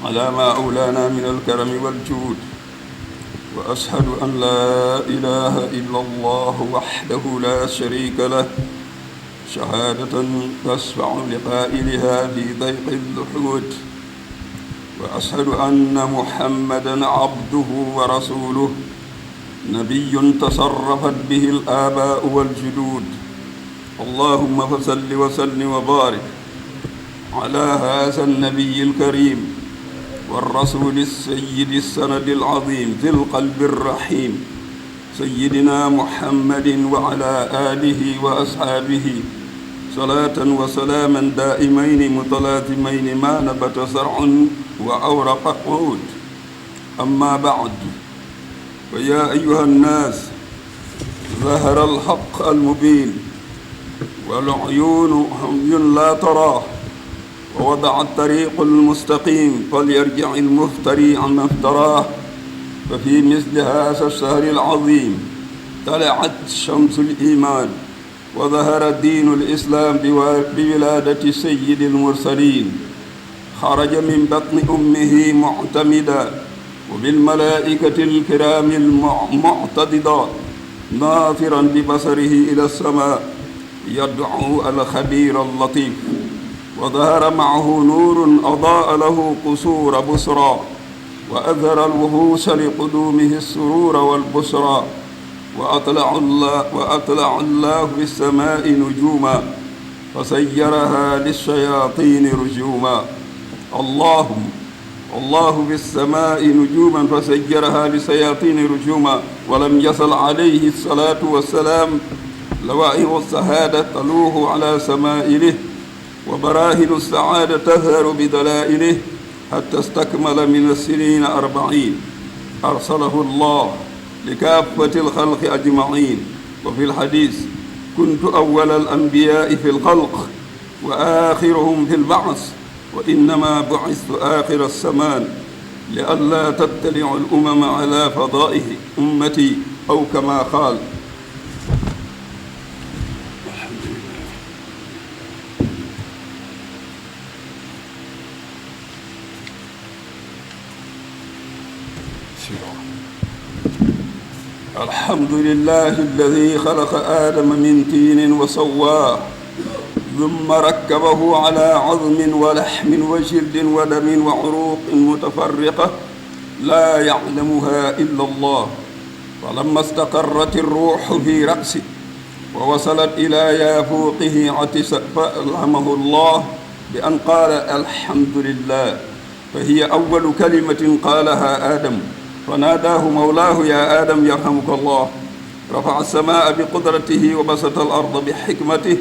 على ما أولانا من الكرم والجود، وأشهد أن لا إله إلا الله وحده لا شريك له شهادة تشفع لقائلها في ضيق اللحود، وأشهد أن محمدًا عبده ورسوله نبي تصرفت به الآباء والجدود. اللهم فصل وسلم وبارك على هذا النبي الكريم والرسول السيد السند العظيم ذي القلب الرحيم سيدنا محمد وعلى آله وأصحابه صلاة وسلاما دائمين متلازمين ما نبت زرع وأورق عود. أما بعد، فيا أيها الناس، ظهر الحق المبين والعيون عمي لا تراه، ووضع الطريق المستقيم فليرجع المفتري عما افتراه. ففي مثل هذا الشهر العظيم طلعت شمس الإيمان وظهر دين الإسلام بولادة سيد المرسلين، خرج من بطن أمه معتمدا وبالملائكة الكرام المعتضدا ناظرا ببصره إلى السماء يدعو الخبير اللطيف، وظهر معه نور أضاء له قصور بصرى وأظهر الوحوش لقدومه السرور والبشرى، وأطلع الله في السماء نجوما فسيرها للشياطين رجوما. الله في السماء نجوما فسيرها للشياطين رجوما. ولم يصل عليه الصلاة والسلام لوائح السعادة تلوح على سمائله، وبراهن السعادة تظهر بدلائله، حتى استكمل من السنين 40 أرسله الله لكافة الخلق أجمعين. وفي الحديث: كنت أول الأنبياء في الخلق وآخرهم في البعث، وإنما بعثت آخر الزمان لئلا تطلع الأمم على فضائه أمتي، أو كما قال. الحمد لله الذي خلق آدم من طين وسواه، ثم ركبه على عظم ولحم وجلد ودم وعروق متفرقة لا يعلمها إلا الله. فلما استقرت الروح في رأسه ووصلت إلى يافوقه عطس، فألهمه الله بأن قال الحمد لله، فهي أول كلمة قالها آدم، فناداه مولاه: يا آدم يرحمك الله. رفع السماء بقدرته وبسط الأرض بحكمته،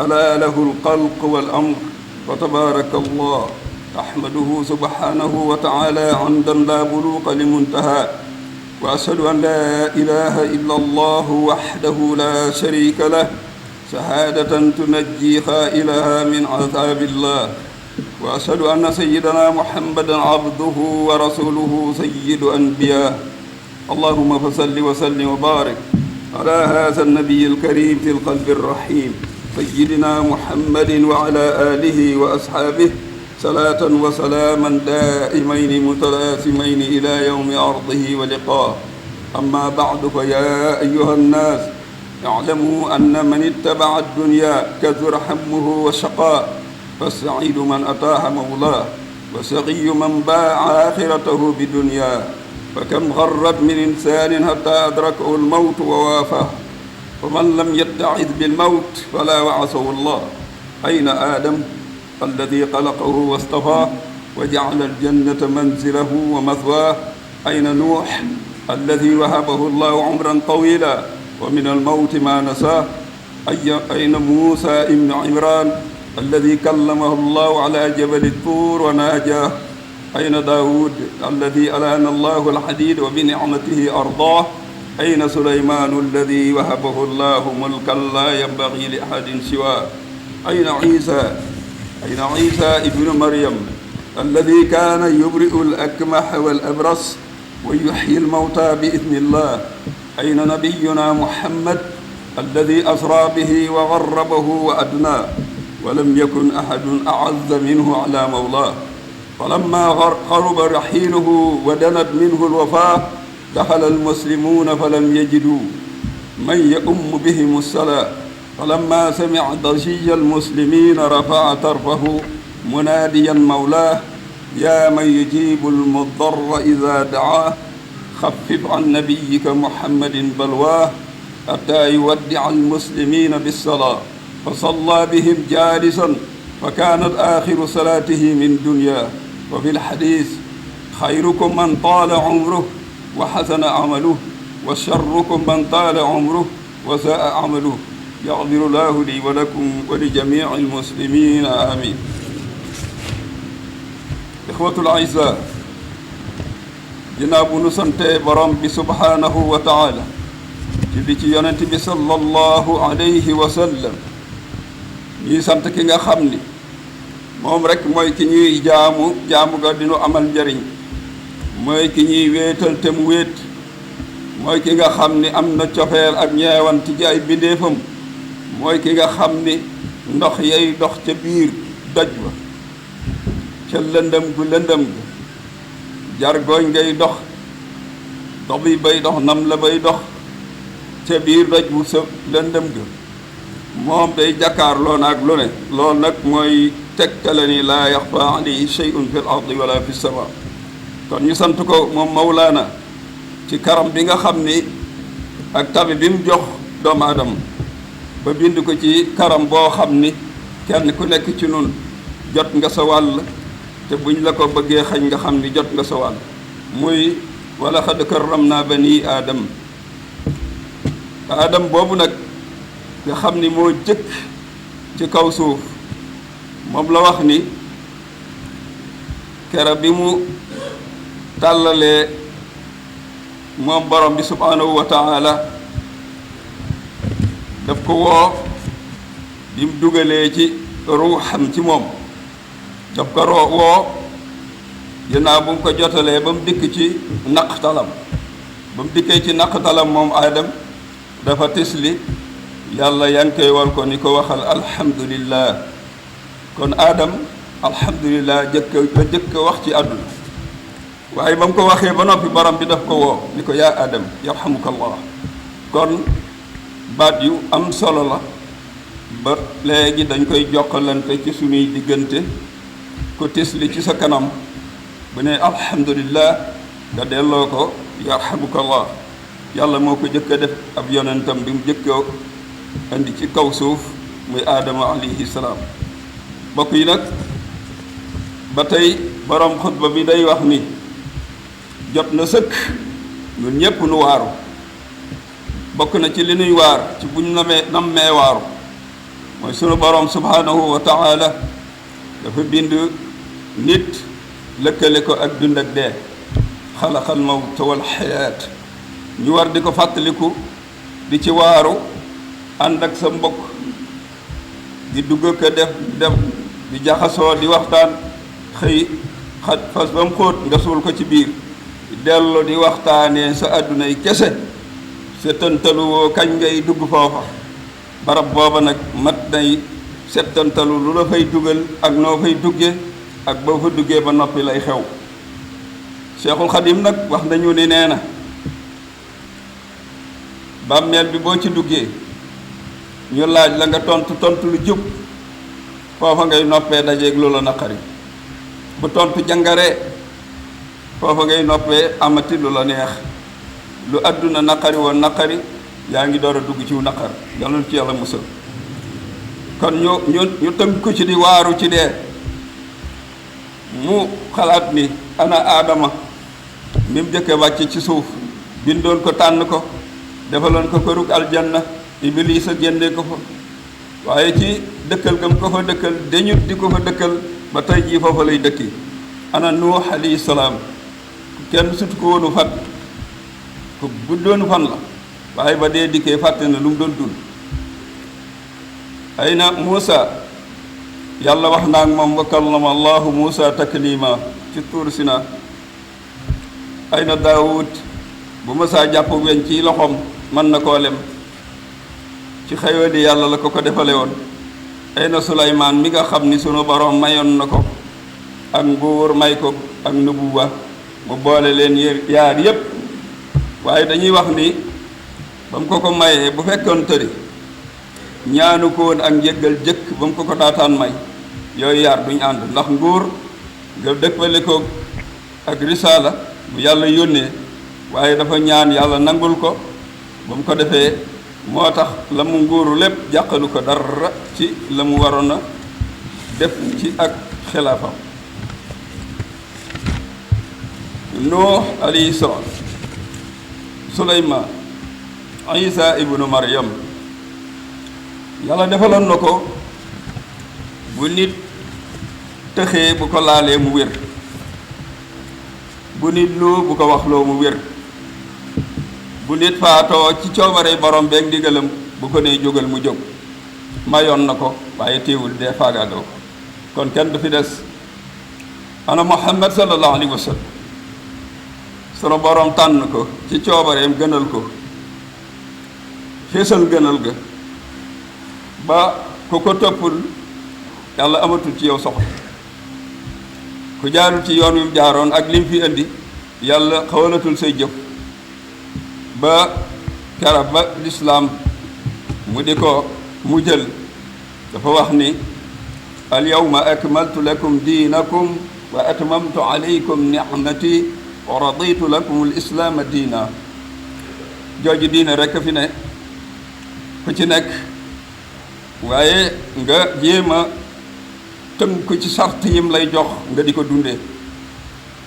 ألا له الخلق والأمر، فتبارك الله. أحمده سبحانه وتعالى حمدا لا بلوغ لمنتهى، وأشهد أن لا إله إلا الله وحده لا شريك له شهادة تنجي قائلها من عذاب الله. وأشهد أن سيدنا محمدا عبده ورسوله سيد أنبياء. اللهم فصل وسلم وبارك على هذا النبي الكريم في القلب الرحيم سيدنا محمد وعلى آله وأصحابه صلاة وسلاما دائمين متلازمين إلى يوم عرضه ولقاه. أما بعد، فيا أيها الناس، اعلموا أن من اتبع الدنيا كثر همه وشقاء، فالسعيد من أتاه مولاه، وسقي من باع آخرته بدنياه. فكم غرت من إنسان حتى أدركه الموت ووافاه، ومن لم يتعظ بالموت فلا وعسه الله. أين آدم الذي خلقه واصطفاه وجعل الجنة منزله ومثواه؟ أين نوح الذي وهبه الله عمرا طويلا ومن الموت ما نساه؟ أين موسى ابن عمران الذي كلمه الله على جبل الطور وناجاه؟ أين داود الذي ألان الله الحديد وبنعمته أرضاه؟ أين سليمان الذي وهبه الله ملكا لا ينبغي لأحد سواه؟ أين عيسى ابن مريم الذي كان يبرئ الأكمح والأبرص ويحيي الموتى بإذن الله؟ أين نبينا محمد الذي أسرى به وغربه وأدناه ولم يكن أحد أعز منه على مولاه؟ فلما قرب رحيله ودنت منه الوفاة دخل المسلمون فلم يجدوا من يؤم بهم الصلاة، فلما سمع ضجيج المسلمين رفع طرفه مناديا مولاه يا من يجيب المضطر إذا دعاه خفف عن نبيك محمد بلواه حتى يودع المسلمين بالصلاة، فصلى بهم جالسا فكانت آخر صلاته من دنياه. وفي الحديث خيركم من طال عمره وحسن عمله وشركم من طال عمره وساء عمله. يغفر الله لي ولكم ولجميع المسلمين آمين. إخوة الأعزاء، ginnaaw bu nu sante borom bi subhaanahu wa taala julli ci yonent bi sallallahu alayhi wa sallam, ñuy sant ki nga xam ni moom rek mooy ki ñuy jaamu ga dinu amal njariñ, mooy ki ñuy wéetal te mu wéet, mooy ki nga xam ni am na cofeel ak ñeewant ci ay bindeefam, mooy ki nga xam ni ndox yay dox ca biir doj wa ca lëndëm gu lëndëm ga jargoñ ngay dox dox bi bay dox nam la bay dox ca biir doj bu sa lëndëm ga moom day jàkkaarloo na ak lu ne. loolu nag mooy tegtale ni laa yaxfa alayhi shay'un fi l ardi wala fi sama. kon ñu sant ko moom Mawlaana ci karam bi nga xam ni ak tabi bi mu jox doomu aadama ba bind ko ci karam boo xam ni kenn ku nekk ci nun jot nga sa wàll, te buñ la ko bëggee xañ nga xam ni jot nga sa wàll. muy wala xad karramna bani aadam boobu nag nga xam ni moo jëkk ci kaw suuf, moom la wax ni kera bi mu tàllalee moom borom bi subhaanahu wa taala daf ko woo bi mu dugalee ci ruuxam ci moom, daf ko woo ginnaaw bu mu ko jotalee ba mu dikk ci naqtalam. ba mu dikkee ci naqtalam moom aadam dafa tisli, yàlla yankee wal ko ni ko waxal alhamdulillah. kon aadam alhamdulillah jëkk wax ci àdduna, waaye ba mu ko waxee ba noppi borom bi daf ko woo ni ko yaa aadam yarhamukallah. kon baat yu am solo la ba léegi dañ koy jokkalante ci suñuy diggante. ku tisli ci sa kanam bu ne alhamdulillah nga delloo ko yarhamukallah. yàlla moo ko jëkk a def ab yonentam bi mu jëkkoo indi ci kaw suuf muy aadama alayhi salaam. mbokk yi nag ba tey borom xutba bi day wax ni jot na sëkk ñun ñépp nu waaru. bokk na ci li nuy waar ci buñ nammee waaru mooy sunu borom subhaanahu wa taala dafa bind nit lëkkale ko ak dund ak dee, xalaqal mawta wal xayaat. ñu war di ko fàttaliku di ci waaru ànd ak sa mbokk di dugg ko def di jaxasoo di waxtaan, xëy fas ba mu xóot nga suul ko ci biir dellu di waxtaanee sa àddunay kese. settantaluwoo kañ ngay dugg foofa. barab booba nag mat nay settantalu lu la fay dugal ak noo fay dugge ak boo fa duggee ba noppi lay xew. Cheikhul Xadim nag wax nañu ni nee na bàmmeel bi boo ci duggee ñu laaj la nga tontu lu jub, foofa ngay noppee dajeeg lu la naqari. bu tontu jàngaree foofa ngay noppee amati lu la neex. lu àdduna naqari woon naqari yaa ngi door a dugg ciw naqar, yàlla na ci yàlla musal. kon ñu tënk ko ci di waaru ci dee. mu xalaat ni ana aadama mi mu jëkke wàcc ci suuf, bindoon ko tànn ko defaloon ko kërug aljanna, iblis a génne ko fa, waaye ci dëkkal gam ko fa dëkkal dañut di ko fa dëkkal ba tey jii foofa lay dëkki. ana nuux alayhi salaam kenn sutu ko woonu fat ko guddoonu fan la, waaye ba dee dikkee fàtte na lu mu doon dund. ay na Muusa yàlla wax naa ak moom wa kallama allahu Muusa taklima ci tuur Sinaa. ay na Daawud bu mësaa jàpp weñ ci loxoom mën na koo lem, ci xëywadi yàlla la ko defale woon. ay na Suleymaan mi nga xam ni sunu borom mayoon na ko ak nguur may ko ak nubuwa mu boole leen yaar yépp waaye dañuy wax ni ba mu ko mayee bu fekkoon tëri ñaanu ko woon ak njëggal jëkk ba mu ko daataan may yooyu yaar duñ ànd ndax nguur nga dëppale ko ak risaala bu yàlla yónnee waaye dafa ñaan yàlla nangul ko ba mu ko defee moo tax la mu nguuru lépp jàqalu ko dara ci la mu waroon a def ci ak xilaafam Nuux alayhi salaam Suleymaan Isa ibnu Maryam yàlla defaloon na ko bu nit tëxee bu ko laalee mu wér bu nit lu bu ko waxloo mu wér bu nit faatoo ci coobare borom beeg ndigalam bu ko nee jógal mu jóg mayoon na ko waaye téewul dee faagaadoo ko kon kenn du fi des ana Muhammad sallallahu alayhi wa sallam sunu borom tànn ko ci coobareem gënal ko feesal gënal ga ba ku ko toppul yàlla amatul ci yow soxla ku jaarul ci yoon wi mu jaaroon ak lim fi indi yàlla xawalatul say jëf ba kera ba lislaam mu di ko mu jël dafa wax ni al yawma akmaltu lakum diinakum wa atmamtu alaykum ni'mati wa raditu lakum al islaama diina jooju diina rekk fi ne ku ci nekk waaye nga jéem a tënk ko ci sart yim lay jox nga di ko dundee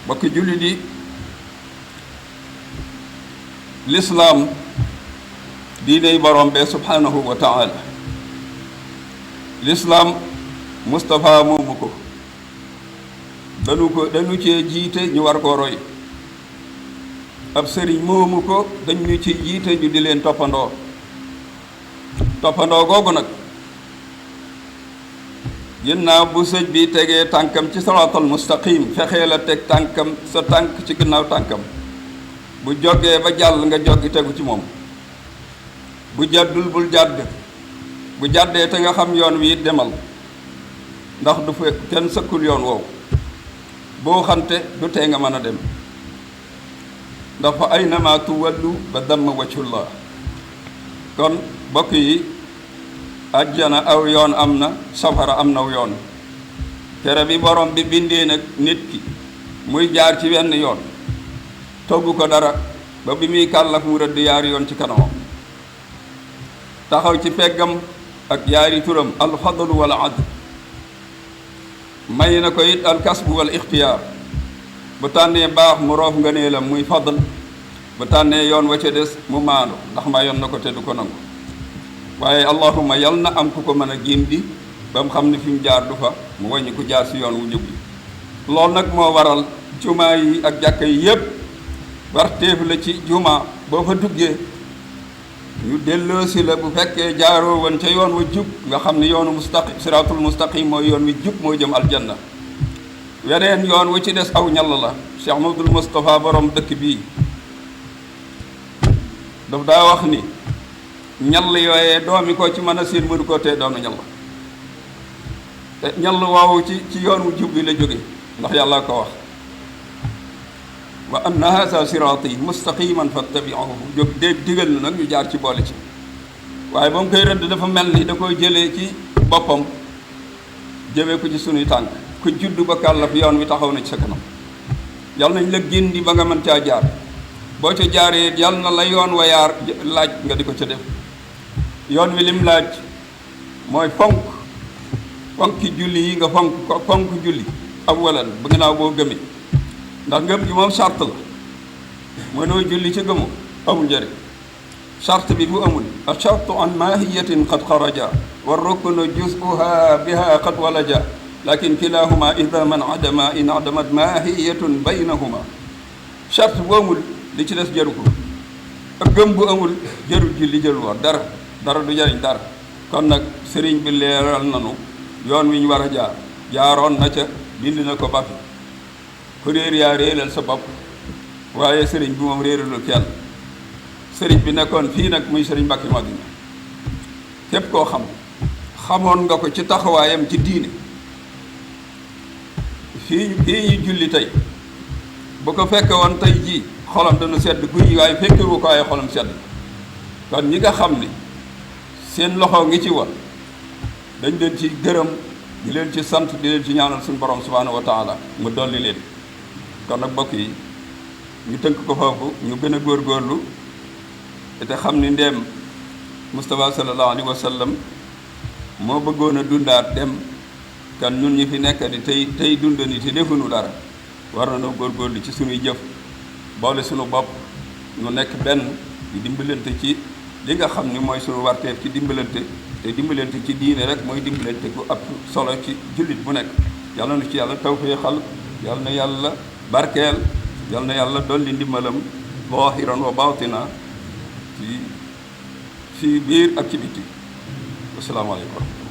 bokk jullit yi lislaam diiney borom bee subhanahu wa taala lislaam Moustapha moomu ko dañu cee jiite ñu war koo roy ab sëriñ moomu ko dañu ci jiite ñu di leen toppandoo googu nag ginnaaw bu sëñ bi tegee tànkam ci siraatal mustaqim fexee la teg tànkam sa tànk ci ginnaaw tànkam bu jógee ba jàll nga joggi tegu ci moom bu jàddul bul jàdd bu jàddee te nga xam yoon wi demal ndax du fa kenn sëkkul yoon woowu boo xante du tee nga mën a dem ndax fa aynama tuwallu ba damma wajhullah kon bokk yi àjjana aw yoon am na safara am naw yoon tere bi borom bi bindee nag nit ki muy jaar ci wenn yoon togg ko dara ba bi muy kàllaf mu rëdd yaari yoon ci kanamam taxaw ci peggam ak yaari turam alfadlu wal adl may na ko it alkasbu wal ixtiyaar bu tànnee baax mu roof nga nee la muy fadl bu tànnee yoon wa ca des mu maandu ndax ma yoon na ko te du ko nangu waaye allahuma yal na am ku ko mën a gindi ba mu xam ne fi mu jaar du fa mu wàññi ku jaar si yoon wu jub bi loolu nag moo waral jumaa yi ak jàkka yi yépp warteef la ci jumaa boo fa duggee ñu delloosi la bu fekkee jaaroo woon ca yoon wa jub nga xam ne yoonu mustaqim siraatul mustaqim mooy yoon wi jub moo jëm aljanna weneen yoon wu ci des aw ñall la Cheikh Mamadul Moustapha borom dëkk bii daf daa wax ni ñall yooyee doomi ko ci mën a séen mënu koo tee doonu ñall te ñall waawu ci yoon wu jub bi la jóge ndax yàlla ko wax wa anna haza siraati mustaqiman fattabi'uhu jóg digal na nag ñu jaar ci boole ci waaye ba mu koy rëdd dafa mel ni da koy jëlee ci boppam jëmee ko ci sunuy tànk ku judd ba kàllaf yoon wi taxaw na ci sa kanam yal nañ la gindi ba nga mën caa jaar boo ca jaaree yal na la yoon wa yaar laaj nga di ko ca def yoon wi lim laaj mooy fonki julli yi nga fonk julli awalan ba gannaaw boo gëmee ndax ngëm gi moom charte la mënoo julli ci gëmu amul njëriñ charte bi bu amul a chartu an mahiyatin qad xaraja wa ruknu juzuha biha qad walaja lakin kilahuma ida man adama in adamat mahiyatun baynahuma charte bu amul li ci des jëru ko ak gëm bu amul jërul julli jërul war dara du jariñ dara kon nag sëriñ bi leeral nanu yoon wi ñu war a jaaroon na ca bind na ko ba fi ku réer yaa réeral sa bopp waaye sëriñ bi moom réeralul kenn sëriñ bi nekkoon fii nag muy sëriñ Mbàkke Madina képp koo xamoon nga ko ci taxawaayam ci diine fii ñu julli tey bu ko fekke woon tey jii xolam dana sedd guy waaye fekkewu ko ay xolam sedd kon ñi nga xam ni seen loxo ngi ci woon dañ leen ci gërëm di leen ci sant di leen ci ñaanal suñu borom subhanahu wa taala mu dolli leen kon nag mbokk yi ñu tënk ko foofu ñu gën a góorgóorlu te xam ni ndeem Mustafa sallallahu alayhi wa sallam moo bëggoon a dundaat dem kan ñun ñi fi nekk di tey dund ni te defuñu dara war na noo góorgóorlu ci suñuy jëf boole suñu bopp ñu nekk benn di dimbalante ci li nga xam ni mooy suñu warteef ci dimbalante te dimbalante ci diine rek mooy dimbalante ku ab solo ci jullit bu nekk yàlla na ci yàlla tawfeexal yàlla na yàlla barkeel yàlla na yàlla dolli ndimbalam zaahiran wa baatina ci biir ak ci biti asalaamaaleykum